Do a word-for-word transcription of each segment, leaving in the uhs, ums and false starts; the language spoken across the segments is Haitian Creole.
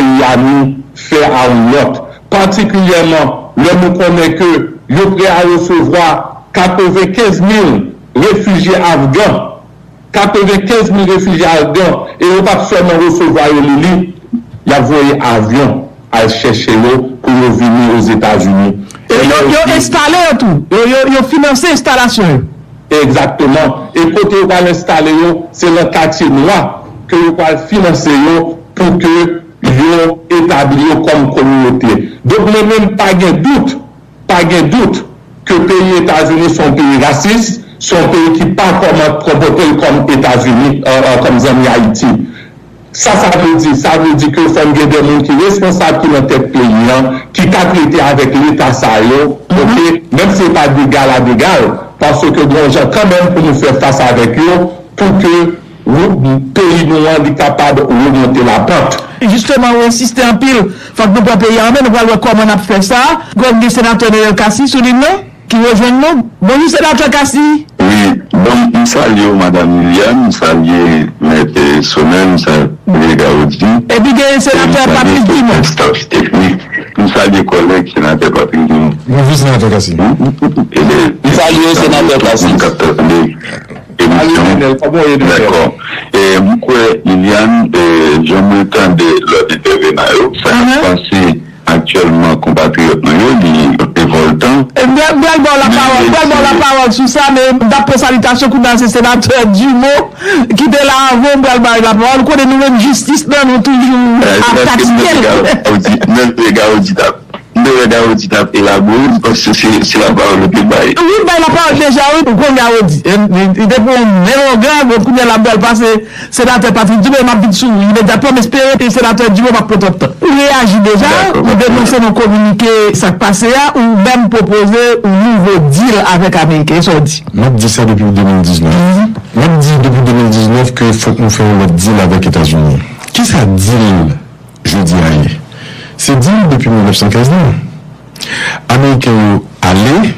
Peyi a nou fè a yon lòt, patikilyèman lè nou konnen ke yo prè a resevwa katrevenkenz mil refijye afgan, katrevenkenz mil refijye afgan, e yo p ap sèlman resevwa yo, Lili, y ap voye avyon al chèche yo pou yo vini Ozetazini. E yo, yo enstale yo tou. Yo, yo, yo finanse enstalasyon yo. Egzakteman. E kote yo pral enstale yo, se nan katye nwa ke yo pral finanse yo pou ke yo etabli yo kòm kominote. Donk, mwen menm, pa gen dout, pa gen dout ke peyi Etazini se yon peyi rasis, se yon peyi ki pa kòman konpòte l kòm Etazini, euh, euh, kòm zanmi Ayiti. Sa sa vle di? Sa vle di ke fò n gen de moun ki responsab ki nan tèt peyi an, ki ka trete avèk Leta sa yo, oke, menm si se pa degal a degal, paske gen yon jan kanmenm pou nou fè fas avèk yo, pou ke wou-, peyi nou an, li kapab remonte lapant. Jisteman, ou ensiste anpil, fòk nou pran peyi a an men, nou pral wè kòman n ap fè sa. Gen senatè Neel Cassy sou liy lan ki rejwenn nou. Bonjou, senatè Cassy. Wi, bon, m salye w, madanm Liliane, m salye mèt, eh, Sonel, m salye Gawodi. Epi gen senatè Patrick Dumont. Staff teknik, m salye kòlèg senatè Patrick Dumont. Bonjou, senatè Cassy. M salye w, senatè Cassy. Moun k ap tande emisyon. Dakò. Eh, m kwè, Liliane, eh, jan mwen tande lòt entèvenan yo, sa k ap pase aktyèlman konpatriyòt nou yo, li revòltan. E, m pral, m pral ba w lapawòl, m pral ba w lapawòl sou sa, men m t ap pran salitasyon kounye a, se senatè Dumont ki te la avan, m pral ba l lapawòl. Ou konnen nou menm jistis nan nou toujou ap tatike l. Mèt Gawodi t ap, mèt Gawodi t ap elabore, paske se, se lapawòl ou te bay. Wi, m bay lapawòl deja, wi, ou konn Gawodi. E, li, li te pran yon bèl ogre, bon, kounye a l ap pral pase Senatè Patrick Dumont, m ap vin sou ou imedyatman, m espere ke Senatè Dumont p ap pran twòp tan. Ou reyaji deja, ou denonse nan kominike sa k pase a, ou menm pwopoze yon nouvo deal avèk Ameriken. Sa w di? M ap di sa depi de mil diznèf. M ap di depi de mil diznèf ke fòk nou fè yon lòt deal avèk Etazini. Kisa deal jodi a ye? Se deal depi mil nèf san kenz lan. Ameriken yo ale,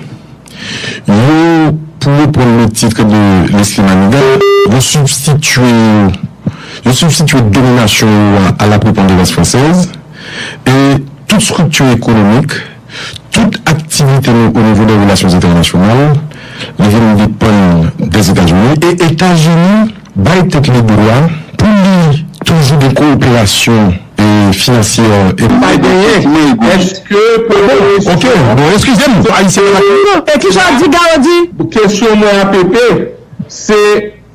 yo, pou reprann le titre de Leslie Manigat, yo sibstitye yo, yo sibstitye dominasyon yo a, à la prépondérance française, e tout strikti ekonomik, tout aktivite nou o nivo de relasyon entènasyonal, li vin depann dèzetazini, e Etazini bay tèt li dwa pou li toujou gen kowoperasyon, e, finansyè, e pa genyen. Èske pwopozisyon'w... Ok, bon, eskize m, Ayisyen pa... E kisa w di, Gawodi? Kesyon mwen a Pepe, se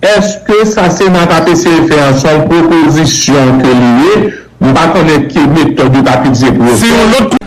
èske sa Sena t ap eseye fè an, se yon pwopozisyon ke li ye? M pa konnen ki metòd yo t ap itilize pou yo fè. Se yon lòt